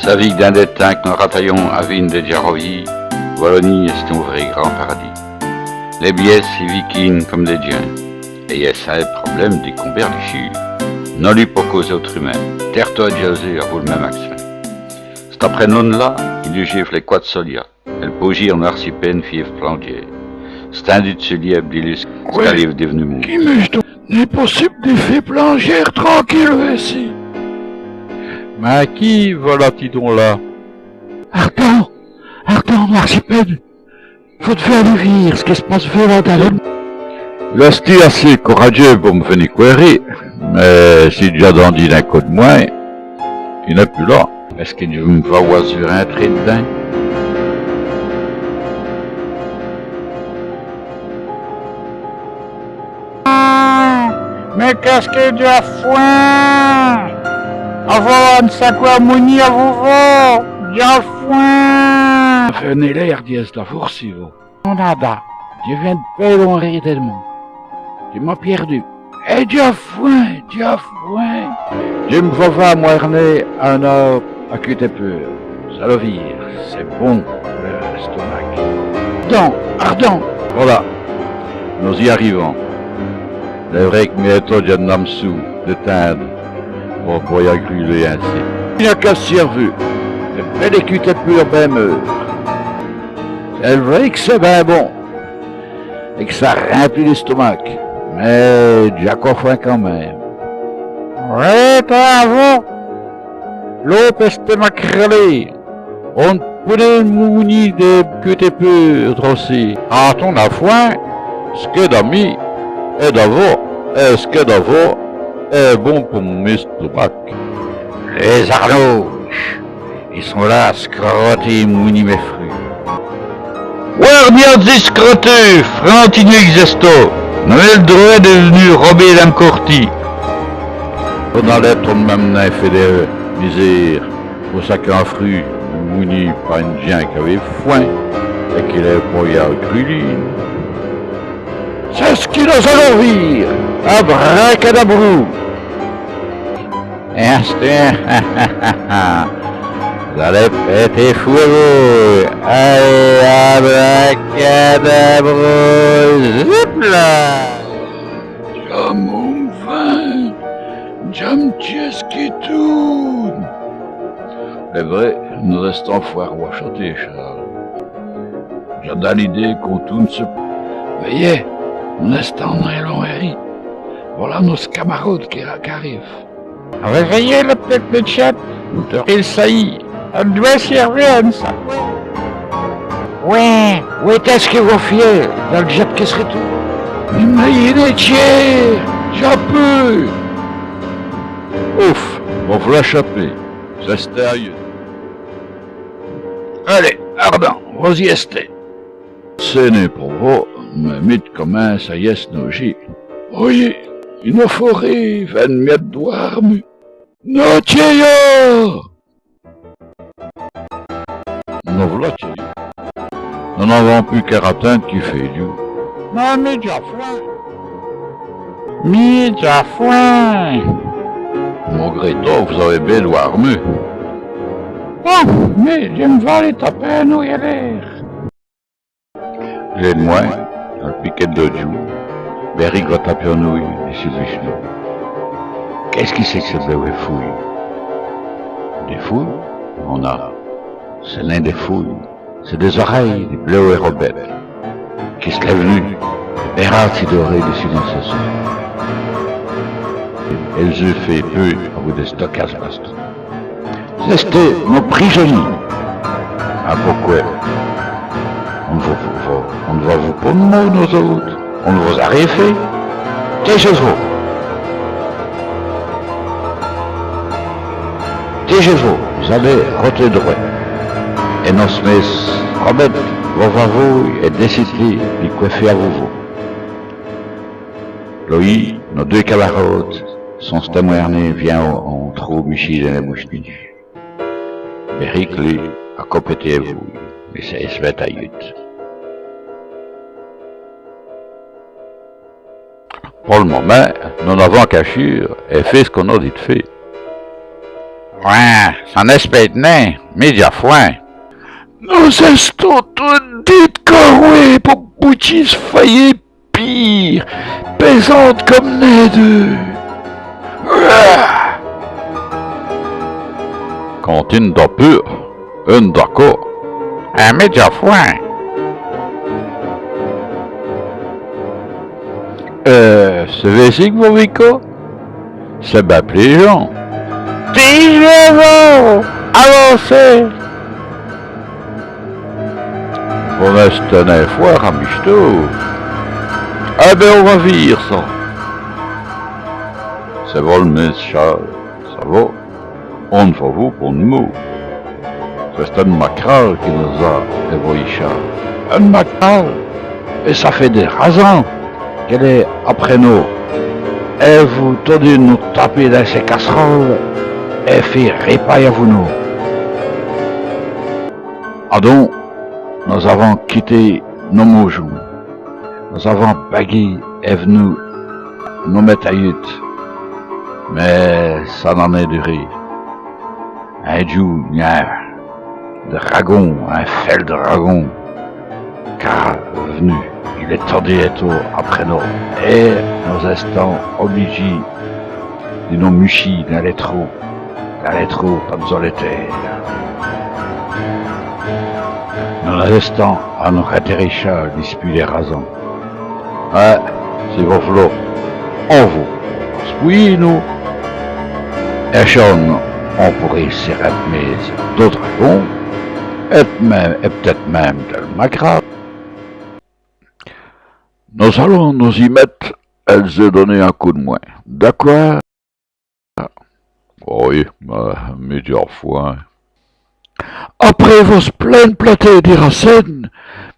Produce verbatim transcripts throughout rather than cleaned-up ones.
Savîz qu' dins dès tins qu' nos ratayons avî dès djins rovîyîs, Walonîye èst on vré grand paradis. Lès bièsses i vikinèt come dès djins. Èt i gn-a sins problème di combèrder li chûr. Nos lî po causer ôtrumint. Tèrtôs a djazî avou l' min.me accint. St-après-midi-la, i dût djî fé cwate solias. Èt l' paujîre Noircipène fiève plindjîre. Stindu d' su lièbe, dilus, qwè, ç' qu'èle èst div'nûwe, mon... Qui mèt-st-on... N'èst possibe di fé plindjîre tranquile insi. Mins qui vola-t-i don là ? Ardant, ardant, Noircipène, vos d'vèz alèr vîr ç' qui s' passe vêla dins l' Dji-st-i assez coradjeûs po m' vèni cwêri, mins si dj'a dandjî d'on côp d' mwins, i n'èst pus là. Èst-ce qui dj' m' va wasu rintrer d'dins ? Mins qu'èst-ce qui dj'a fwin ! Avou one saqwè mounî avou vos, dj'a fwin ! Vos n'avîz l'aîr d'yèsse d'vôrs, si vos. Nada, dji vén d' pèrdre on rêdèlemint. Dji m'a pièrdu. Èt dj'a fwin, dj'a fwin. Dji m' va va mwin.ner on-aube a cûte èt peûre. Ça dwèt vîr, c'èst bon po l' stomak. Ardant, ardant. Vola, nos-î arivans. C'èst vré qu' mins ètou dj'ènn' a m' sou d' tinde po bwèyî grûler insi. I gn-a qu'a s' sièrvu. Èt bèle cûte èt peûre bén meûre. C'èst vré qu' c'èst bén bon. Èt qu' ça rimplit l' stomak. Mins dj'a co fwin quand min.me. Wêtez, vous, l'ôte èst mâcrèlé. On n' pout nén mounî dès cûtes èt peûres droci. Quand on-a fwin, ç' qu'èst d' mi èst d' vous, èt ç' qu'èst d' vous èst bon po m' stomak. Lès arnaujis, i sont là a scroter mounî mès frûts. Wârdîs, scrotês, frantîs-nus qu' vos-èstoz, nos-avans l' drwèt d' v'nu rober dins m' cortî. On-a l'aîr tot d' min.me d'fé dès mizêres po saquants frûts mounîs pa on djin qu'aveut fwin èt qui l' paujîre grûlîye. C'èst ç' qui nos-alons vîr. Abracadabrou. Èstî, vos-alez pèter fwèt, vous. Alez, abracadabrou, zoup là. Dj'a mon vint, dj'a m' tièsse qui toûne. C'èst vré, nos-èstans fwârt wachoté, Charles. Dj'a dins l'idéye qu'on toûne su... Vèyez, nos-èstans nén lon d'èri. Vola nosse camarôde qui, qu'arîve. Rèvèyez l' p'tite Michète, èle sayi, èle dwèt sièrvu a one saqwè. Wêtez, wêtez ç' qui vos fèyez, dins l' djète qui s' ritoûne. Mins i n'èst nén tchêr, dj'a peû. Ouf, vos v'la chapé, c'èsteût ayeû. Alez, ardant, vos-î èstez. C'èst nén po vous, mins mi dj' comince a yèsse naujî. Oyi, i nos faut rîre, v'nèz m' dwârmu. Nos tchèyans ! Nos v'la tchèyîs. Nos n'avans pus qu'à ratinde qu'i fêt djoû. Mins mi dj'a fwin. Mi dj'a fwin. Maugré tot, vos-avèz bén dwârmu. Bon, mins dji m' va aler taper on oûy a l'êr. Lès d'mwin, al pikèt do djoû, Bèric va taper on oûy dissus l' vich'nou. Qu'èst-ce qui c'èst qu' cès blèwès fouyes ? Dès fouyes ? Nona, c'èst nén dès fouyes, c'èst dès-orèyes di blèwès robètes qui s' lèvenut, dès bén râds si dorés dissus nosse sès. Èt lès-eûs fêt peû avou dès stokasses bastons. Rèstèz nos prîzonîrs. A poqwè ? On n' vos, vos, on n' vos a fét pont d' mau, nos-ôtes. On n' vos a rén fét. Tèjèz-vous. Tèjèz-vous, vos-alez roter drwèt. Èt nosse mêsse Robète vos va vôy èt dècider di qwè fé avou vous. Loyi, nos deûs camarâdes sont stî mwin.ner vî on, on trô michî dins lès bouch'nîjes. Bèric, li, a co pèté èvôye, mins c'èst, c'èst bén ayeû. Po l' momint, nos n'avans qu'a chûre èt fé ç' qu'on nos dit d' fé. Fwin, ça n'èspéte nén, mi dj'a fwin. Nos èstans todi corwés po boutchî s' fayî pîre, pèsante come nén deûs. Quand i n'a pus, i n'a co. In mi dj'a fwin. Euh, c'èst vêci qu' vos vîz co ? C'èst bén plêjant. Tèjèz-vous ! Avancez ! Vos n'èstez nén fwârt amich'tîz. Â bén, on va vîr ça. C'èst vo l' mète, Châle, ça va. On n' vos vout pont d' mau. C'è-st-ène macrâle qui nos-a èvoyî, Châle. Ène macrâle ? Èt ça fêt dès razans qu'èle èst après nos. Èle vout todi nos taper dins sès casseroles èt fé rèpaye avou nos. Adon, nos-avans quité nos maujoûs. Nos-avans bègou èt v'nou nos mète a yèt. Mins ça n'a nén duré. In djoû, gn-a in dragon, in fèl dragon, qu'a v'nou. Il èst todi ètou après nos. Èt nos-èstans oblidjîs di nos muchî dins lès trous, dins lès trous pa-d'zos lès tères. Nos-èstans a nos rintèrer, Châle, dispûs lès razans. Â, si vos v'loz, on vout spouyî, nos. Èchone, on pout rèyussi a rintmé dès dragons, èt mèmes, èt p'tète mèmes dèl macrâle. Nos-alans nos-î mète, èle dj'a doné in côp d' mwin. D'acwè ? Oyi, mins, mi dj'a fwin. Après vos-èsplénes platês di racènes,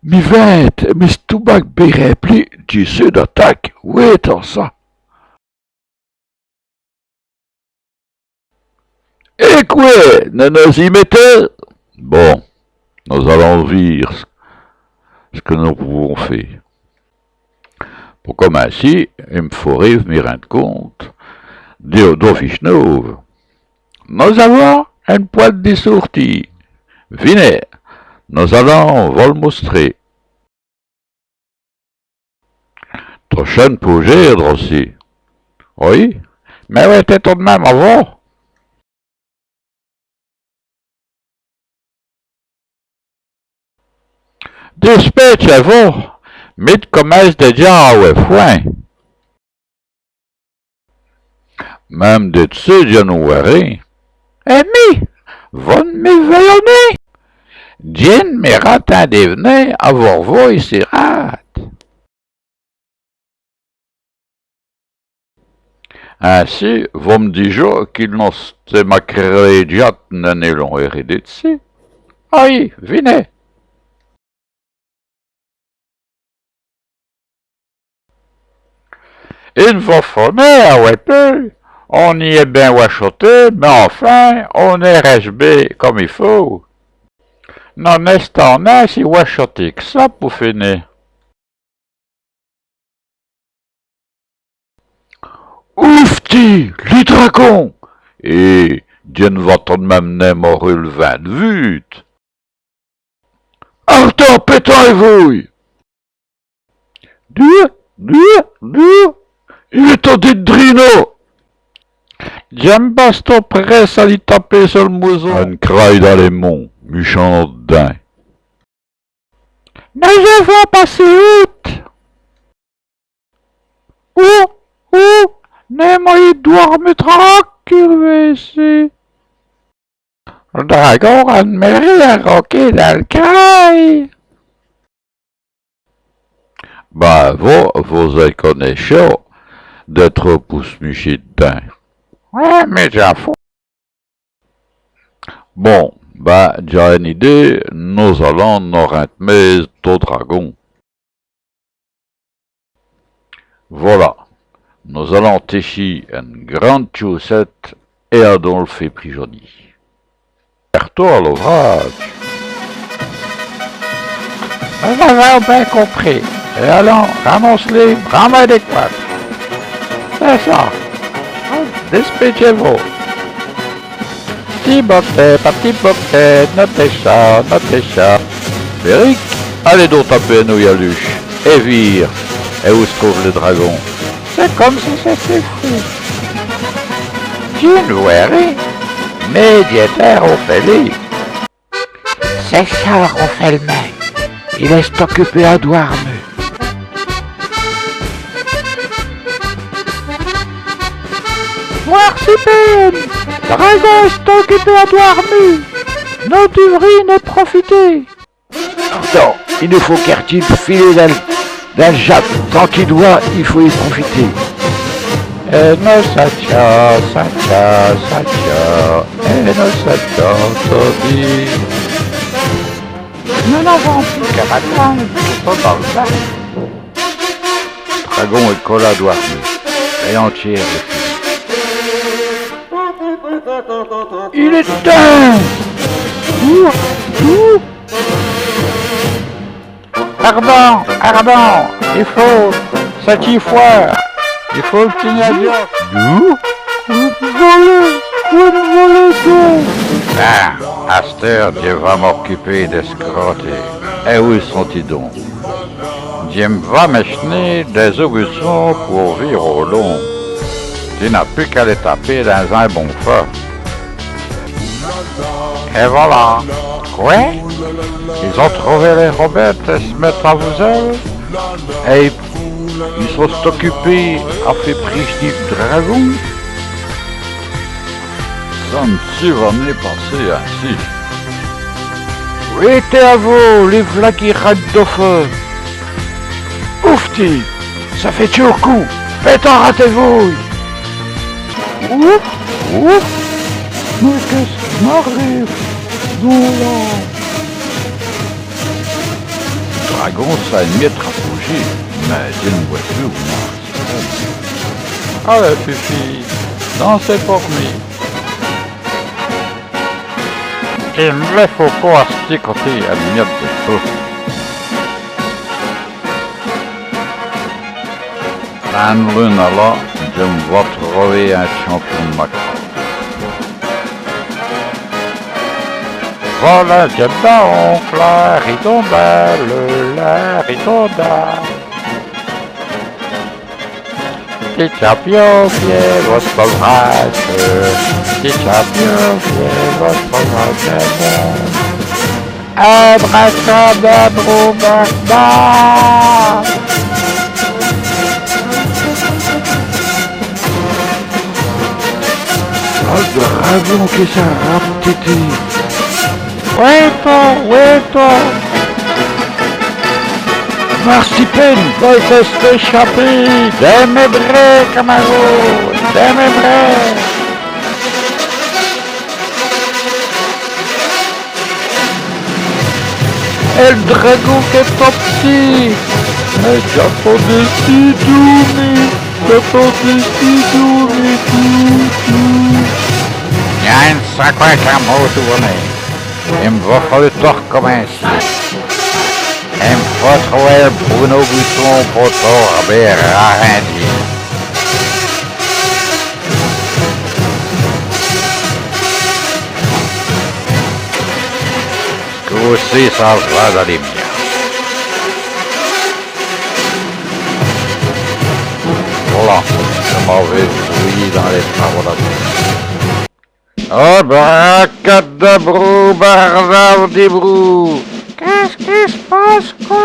mi vinte èt mi stomak bén rimpli, dji su d'ataque, wétans ça. Èt qwè, nos nos-î mètans ? Bon, nos-alans vîr ç' qui nos pouvans fé. Po cominci, i m' faurè mi rinde compte di, do fiche nôve. Nos-avans ène pwate di sôrtîye. Vinez, nos-alans vos l' mostrer. Trochène pôjêre droci. Oyi, mins wétez tot d' min.me avou. Dispêtchèz-vous, mi d' comince dèdja a awè fwin. Min.me di d'ci, dji n' vwè rén. Èt mi, vos n' mi vèyoz nén ? Dji n' mi ratindeu nén a vos vwêy si rade. Insi, vos m' dijez qui nosse macrêle djate n'ènn' èst nén lon èrî di d'ci. Ây, vinez. I n' vos faut nén awè peû, on-z-î èst bén wachoté, mins anfin, on-z-èst rèch'bé come i faut. Nos n'èstans nén si wachoté qu' ça po fini. Oufti, li dracon ! Èt dji n' va tot d' min.me nén mori l' vint d' vûte. Artant, pètans èvôye ! Dieu, Dieu, Dieu, il èst todi drî nos ! Dji m' bastoye prèsse a li taper so l' mouson. Ène crwè dins lès mons, muchant dins. Nos-avans passé oute ? Ou, ou, nén moyén d' dwârmi tranquile vêci. L' dragon a d'mèré aroké dins l' crwè. Bah, vos, vos-èconéchèz dès trôs pou s' muchî d'dins. Wè, mins dj'a fwin. Bon, bah, dj'a ène idéye, nos-alans nos rintmer do dragon. Vola, nos-alans tèchî ène grande tchaussète èt adon l' fé prijonî. Pèrtans a l'ouvrâdje. Nos-avans bén compris. Èt alans, ramosser li, brâmint dès cwades. C'èst ça. Dispêtchèz-vous. Ti bokèt, pa ti bokèt, notez ça, notez ça. Béric, alez don taper ène ouye à l'uch èt vîr èwou s' trouve li dragon. C'èst come si c'èsteût fou. Dji n' vwè rén, mins dj'èteu rafalé. C'èst ça, rafalèmint. Il èst ocupé à dwârmu. Marsipène, dragon èst ocupé à dwârmu. Nos d'vrîz-n-è profiter. Pardon, i nos faut quèrtî filer dins, dins l' jape. Tant qu'i dwèt, i faut è profiter. Èt nos satchans, satchans, satchans, èt nos satchans todi. Nos n'avans pus qu'a raconter. Dragon èst colé à dwârmu. Èt èn tièr. Il èst tins. Ouh, ouh. Pardon, pardon, i faut, c'èst i faut, i faut l' tègnir. Ouh. V'là, v'là don. Bin, asteûre, dji va m'ocuper dè s' croter. Èt ouy sont-i don ? Dji m' va mèch'ner dès-aubusons pou vîr au lon. Dji n'a pus qu'a lès taper dins in bon feu. Èt v'là. Qwè ? Is-ont trové lès robètes èt s' mètent à vôzèls ? Èt is sont ocupés à fé prèch'ter l' dragon ? Ça n' si va nén passer insi. Wétez à vos, lès v'là qui rad'dent au feu. Ouf ti, ça fét tchaud coûp. Fètez ratez-vous. Ouf, ouf. Mins qu'èst-ce qui m'arive ? Voilà. Dragon s'a ène miète rapaujî, mins dji n' vwè pus. Alez, fifîyes, dansez pour mi. I m' faut co asteûre coter ène miète di feu. Dins l' lune-là, dji m' va trover in tchampion d' macrale. Voilà, dji don, la ridondelle, la ridondelle. Ti tchampion, fièz vos' brâce. Ti tchampion, fièz vos' brâce. Abracadabra, barbare. Ah, l' dragon qui s'a rap'titi. Wétez, wétez. Marsipène, vos-èstez èchapé dins mès brès, camarådes, dins mès brès. Èt l' dragon qu'èst tot p'tit. Mins dj'atandu si doûs, mi, dj'atandu si doûs, mi, tout, tout. Dji n' sé qwè qu'in m' toûrne. I m' va faleû tot r'comincî. I m' faut trover l' bon bouton pou tot r'bén rarindjî. Ç' côp-ci, ça va d'aler mia. Voilà, dji m'è va, vos-î, dins lès travaus la-d'zos. Abracadabrou, bardavdibrou. Qu'èst-ce qui s' passe co ?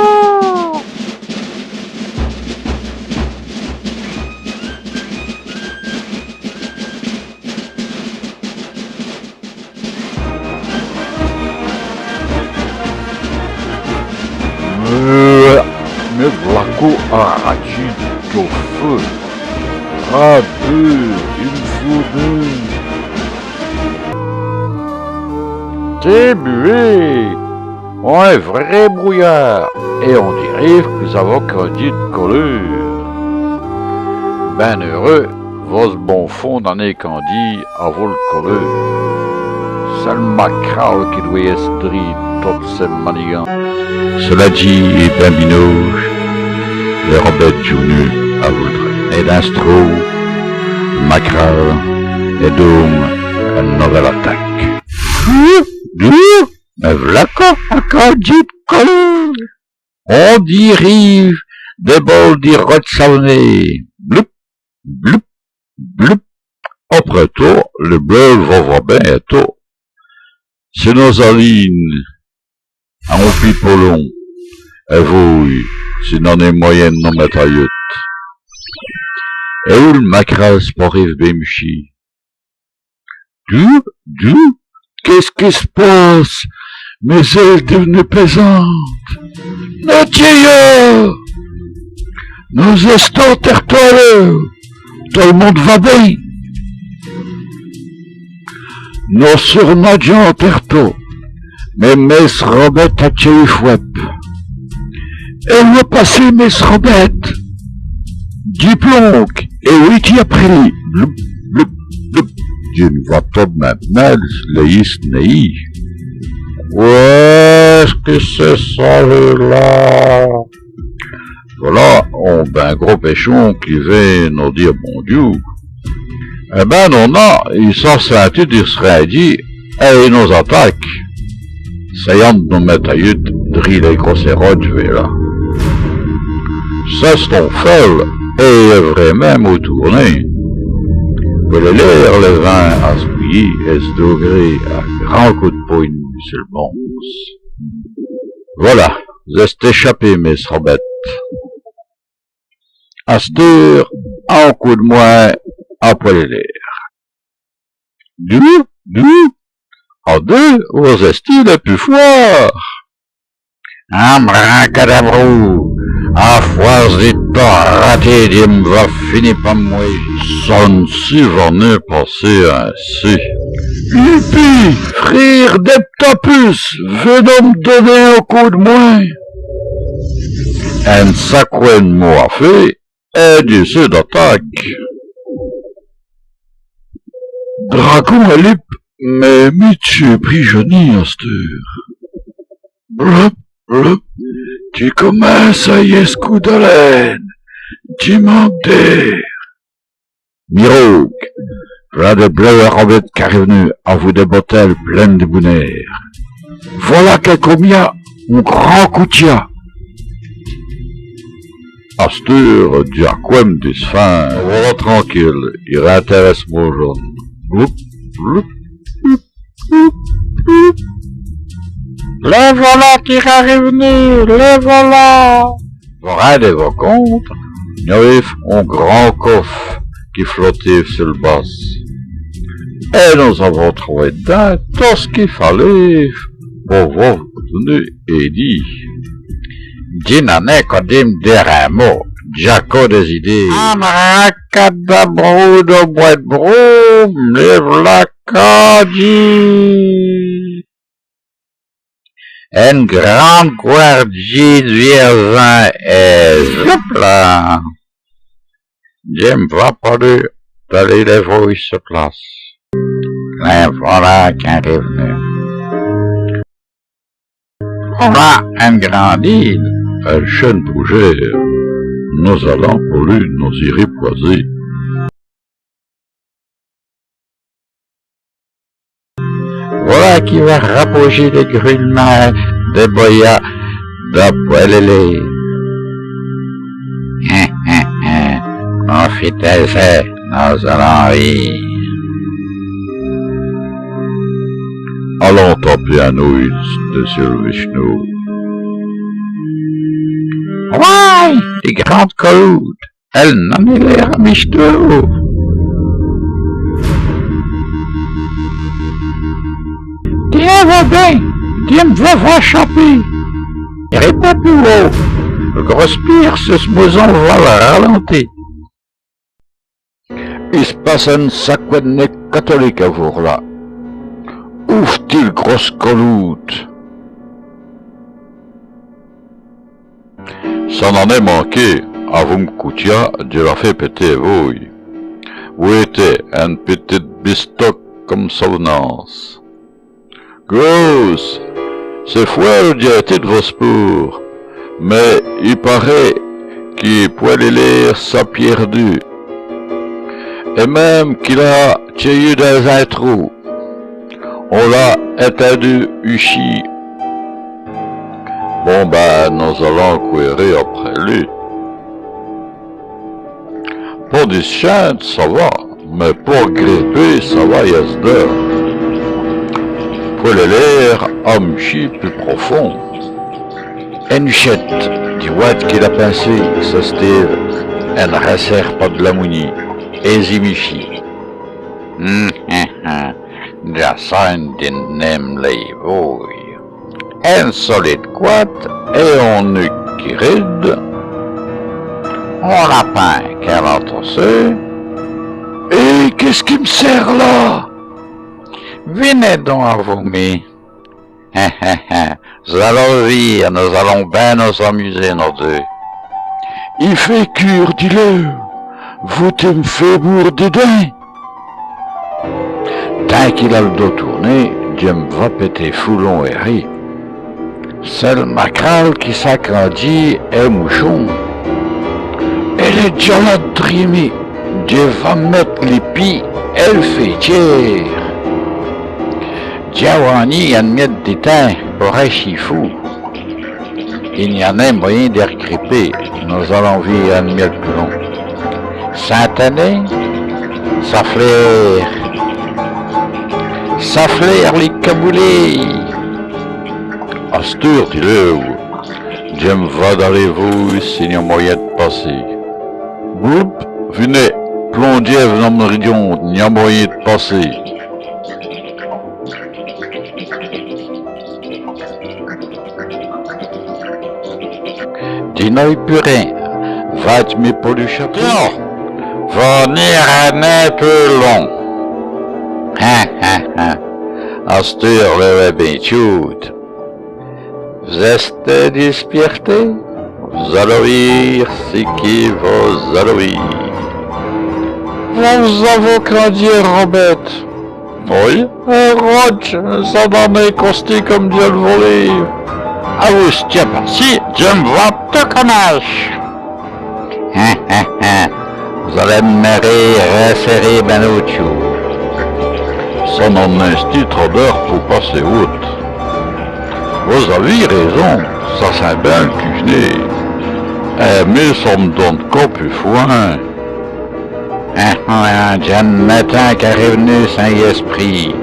Mins, mins v'la co aratchî do feu. À deûs, i m' faut deûs. Tèt bouwéye, on vré brouyârd, èt on dîreut qu' ça va candjî d' coleûr. Bén eûreûs, vosse bon fond n'a nén candjî avou l' coleûr. C'èst l' macrale qui dwèt èsse drî d' totes cès manigances. Cela dit, èt bén binauje, lès robètes djouwenut à vôdre. Èt dins ç' trau, l' macrale èt d'ome Ène novèle atake. Dou, dou, mès v'là co, acâdjî d' colou. On dîreûve dès boles di rodje sav'nêye. Bloup, bloup, bloup. Après tot, lès bleûwes vont vwâr bin ètou. Si nos-alins ont pris po lon, èt vôye, si n'anez moyin d' nos mète ayeût. Èt oû l' macrèle s' pôreûve bin mouchî. Dou, dou, qu'èst-ce qui s' passe ? Mès-èles div'nèt pèsantes. Nos-tchèyons ! Nos èstans tèrtous. Tot l' monde va bin ? Nos surnageans tèrtous, mès Mèsse Robète a tchèyî fwèbe. Èt oû èst passîye Mèsse Robète ? Dji plonke, èt vît après li. Bloup, bloup, bloup. Dji n' vwè tot l' min.ne nén l' lèyî s' nèyî. Qu'èst-ce qui c'èst ça, la ? V'là on bin gros pèchon qui vint nos dîre bondjoû. Èt bin, nos-alans, i s'a sinti disrindjî èt i nos atake, sayant d' nos mète ayeût drî lès grossès rodjes vêla. C'èst on fèl, èt i vwèt minme au toûrnén. Pwèl'èlêre lès vint aspuyî èt s' dogrer à grands côps d' pwin' su l' manse. V'là, z'èstez tchapé, Mèsse Robète. Asteûre, on côp d' mwin à pwèl'èlêre. Dou, dou, à deûs, vos-èstez lès pus fwârts. Abracadabrou, à fwârce di tot rater, dji m' va fini pa mwêt. Ça n' si va nén passer insi. Youpi, frére d' P'tit Pus, v'nez m' doner on côp d' mwin. Ène saqwè d' mots à fé, èt dji seû d'atake. Dragon èt loup, mès mi tchèz prijonî asteûre. Bloup, bloup, dji comince à yèsse coûrt d'alin.ne, dji manque d'êr. Miraugue, v'là dès bleûwès robètes qu'a riv'nu avou dès botèles plin.nes di bounêre. V'là qu'èl comia on grand coûtia. Asteûre, dj'a qwè m' disfin. V'là tranquile, i rintèrèsse mon djon.ne. Bloup, bloup, bloup, bloup, bloup. Lès v'là qui r'riv'nèt, lès v'là. Vos rindèz-ve compte, gn-aveut on grand cofe qui flotéve su l' basse. Èt nos-avons trové d'dins tot ç' qu'i faléve po vos dogner èdî. Dji n'a nén co d'dîre on mot, dj'a co dès idéyes. Abracadabrou, do bwète brou, m' lès v'là cadjî. Ène grande gwarjîye d' vièrzins èt zoup là. Dji m' va pa deûs daler lès vôye su place. Lès v'là qu'èst riv'nu. V'là ène grande île. Èl chène boujéve. Nos-alans po li nos-î ripwaser. V'là qui va rapaujî lès grûlemins dès boyas da pwèl'èlêre. Hin, hin, hin. Profitèz-è, nos-alans rîre. Alans taper in-oûy dissus l' vich'nou. Waye, li grande caloûte. Èle n'a nén l'ér amichteûse. Tiens, va bin, dji m' va chaper. Ripète, Hugo, l' grosse pière su s' mauson va l' ralanti. I s' passe ène saqwè d' nén catolike avou-là. Ouf, ti l' grosse caloûte. Ça n'a nén manqué, avou m' coûtia, dji l'a fét pèter èvôye. Vos-èstez ène pitite bistoke come sov'nance. Grosse, c'èst fwért djinti d' vo spôrt, mins i parèt qui Pwèl'èlêre s'a pièrdu. Èt minme qu'il a tchèyu dins in trou. On l'a ètindu ichi. Bon, bin, nos-alans cwêrer après li. Po dischinde, ça va, mins po griper, ça va yèsse dûr. Po l' lêre, on p'tit pus profond. Ène chète, dji vwè ç' qu'il a pinsé, c'èst-i, ène rècêre pa d' l'amoni, èt dji m' fîye. Hum, hum, hum. Dj'a sén dji n'in.me lès vôyes. Ène solide cwate èt on-uch qui ride. On lapin qu'èl antreçût. Èt qu'èst-ce qui m' sèrt là ? Vinez don avou mi. Hin, hin, hin. Vos-alez vîr, nos-alans bin nos-amuser, nos deûs. I fêt cûre di l'eûwe, vos-alez m' fé bwâre didins. Tant qu'il a l' dos toûrné, dji m' va pèter foulon èt rîre. C'èst l' macrale qui s'acrandjît èl mouchon. Èle èst djolate, drîmez, dji va mète lès pîds èl fêtchêre. Dj'a wani ène miète di tins po rèchî foû. I gn-a nin moyin di r'griper, nos-alans vîr ène miète pus lon. Sins-ètindu, ça flêre. Ça flêre lès caboulês. Asteûre, di l'eûwe, dji m' va daler vôy s'i gn-a moyin d' passer. Bloup, vinez, plondjez vos-alans, dji gn-a moyin d' passer. Dji n'aye pus rin, va-t-i mi po l' chaper. Tiens, vos n'îrez nin pus lon. Hin, hin, hin. Asteûre, l'eûwe èst bin tchôde. Vos-èstez dispièrté ? Vos-alez vîr ç' qui vos-alez vîr. Vos-avoz crandjî Robète ? Oyi. Èh, Rodje, ça done on costî come dj'èl vôleû. Avou ç' tchèpe-ci, dji m' va tot canache. Hin, hin, hin. Vos-alez d'meurer rèssèré bin au tchau. Ça n'è-st-nin sti trop d'eûre po passer ôte. Vos-avîz réson, ça sint bin l' cûj'né. Èh, mins ça m' done co pus fwin. Hin, hin, hin, dji n'ètind qu'a riv'nu sins èsprit.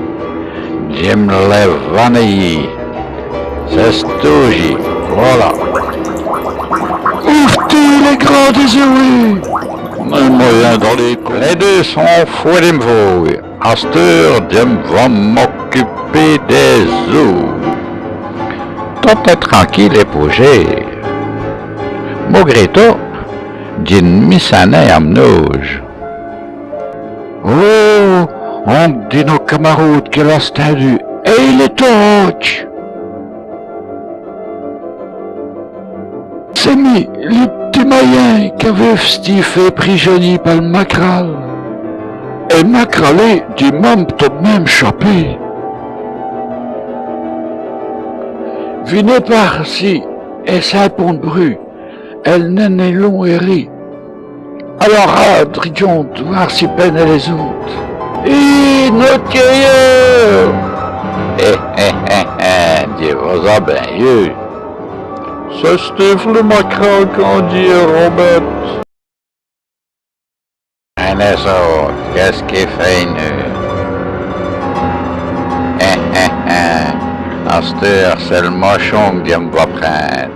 Dji m' lève, v'nez. C'èst-i, voilà. Ouf, ti, lès grands dèzèwés ! Nin moyin d'aler co... Lès deûs sont fwèt di m' vôye. Asteûre, dji m' va m'ocuper dès-ôtes. Tot èst tranquile èt pôjé. Maugré tot, dji n' mi sins nin a m'-auje. Oh, onk di nos camarôdes qu'èl a stindu, èt il èst tot rodje. C'èst mi, li p'tit mayin qu'aveûve stî fêt prijonî pa l' macrale. Èt macralé, dji m' a tot d' min.me chapé. Vinez par-ci, èt sins pont d' brût, èl n'èst nin lon èri. Alôrs, dj'è-st-a d' vwêr si pène lès-ôtes. Hi, nos-ôtes, quéyèt ! Hi, hi, hi, hi, dji vos-a bin yeû. C'èst-i l' macrale qu'èst Robète. Ènn' èssôte, qu'èst-ce qu'i fêt, nén ? Hi, hi, hi. Asteûre, c'èst l' mouchon qui dji m' va prinde.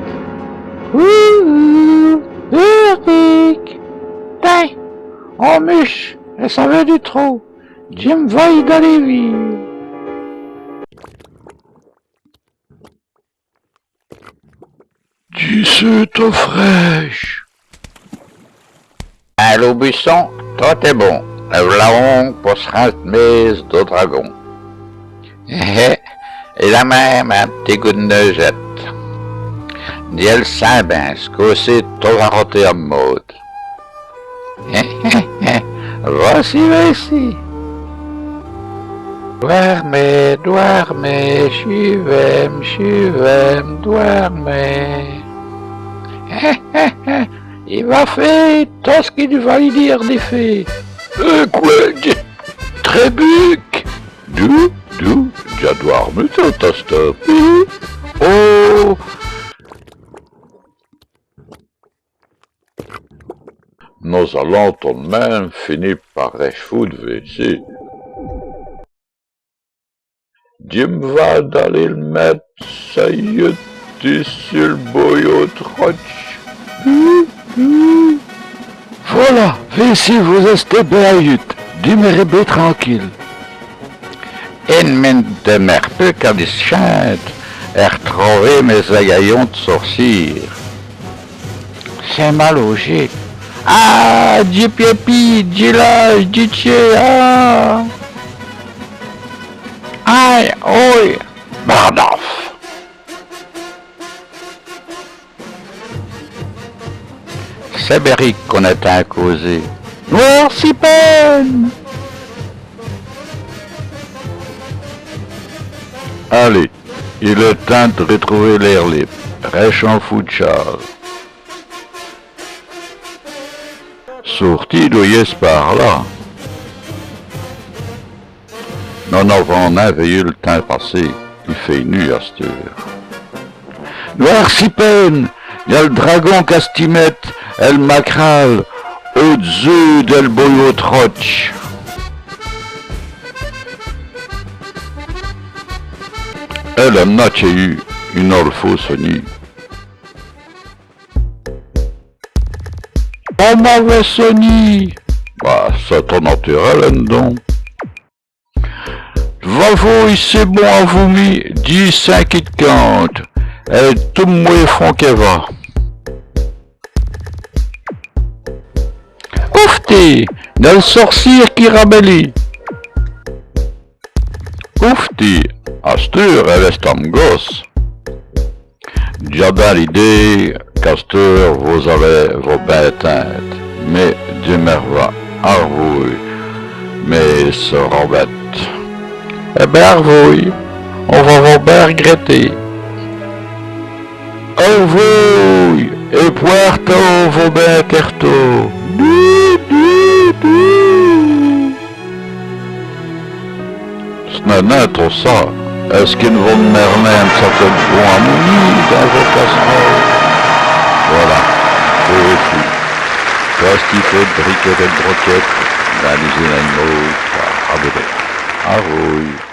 Ouh, ouh, Éric. Tins, on muche, èt ça vèt du trop. Dji m' va daler vîr. Dji seû tot frèch. Hin, l'Aubusson, tot èst bon. Èt v'la onk po s' rinde mèsse do dragon. Hé, hé, il a min.me on p'tit goût d' neûjète. Dji l' sin bin, ç' côp-ci, tot va roter a m' môde. Vêci, vêci. Dwârmez, dwârmez, chûvez-m', chûvez-m', dwârmez. I va fé tot ç' qui dj' va li dîre di fé. Èh, qwè, dji trébuque. Dou, dou, dj' Èt dwârmez tot asteûre. Oh! Nos-alans tot l' minme fini pa rèch'foû d' vêci. Dji m' va daler l' mète, ça y èst, dissus l' boyau d' rotche. Vola, vêci vos-èstez bén ayut, dimèrez bén tranquile. Ine minute, dji dimère pus qu'a dischinde, èt r'trover mès-agayons d' sorcîre. C'èst malaujî. Ah, dji pièpîye, dji lâche, dji tchéye, ah. Aïe, oyi, bardaf. C'èst bén rîde qu'on ètind à causer. Noirci pène. Alez, il èst tins d' ritrouver l'ér libe. Rèchans foû d' châle. Sôrtî doyèt-ç' pâr la. Nos n'avans nin vèyu l' tins passer, i fêt nût asteûre. Noirci pène, dj' a l' dragon qu'a stî mète èl macrâle au-d'zeû dèl boyau d' rotche. Èle ènn' a tchèyu, i nos l' faut sonî. On m'avot sonî. Bah, c'èst tot naturèl, in don. Vavoye, c'èst bon, avou mi, dîj cint qui cante, èt tot m' mwêfon qui va. Oufti, dèl sorcîre qui rabèlit. Oufti, asteûre, èle èst a m' gos. Dj'a dins l'idéye qu'asteûre vos-alez vos bén ètinde, mins dji m' va arvoûy, mès robètes. Èt bén arvoûy, on va vos bén r'grèter. Arvoûy, èt pwârtez-vos bén tèrtôs. Du, du, du. Ç' n'èst nin trop ça. Èst-ce qui vos mèrlins n' sont nin bons à mougnî dins vos casseroles ? Vola, c'èst fini. Qu'a ç' qu'i faut d' briquètes èt d' broquètes, dins lès-îles Ènaude, ça va bén. Arvoûy.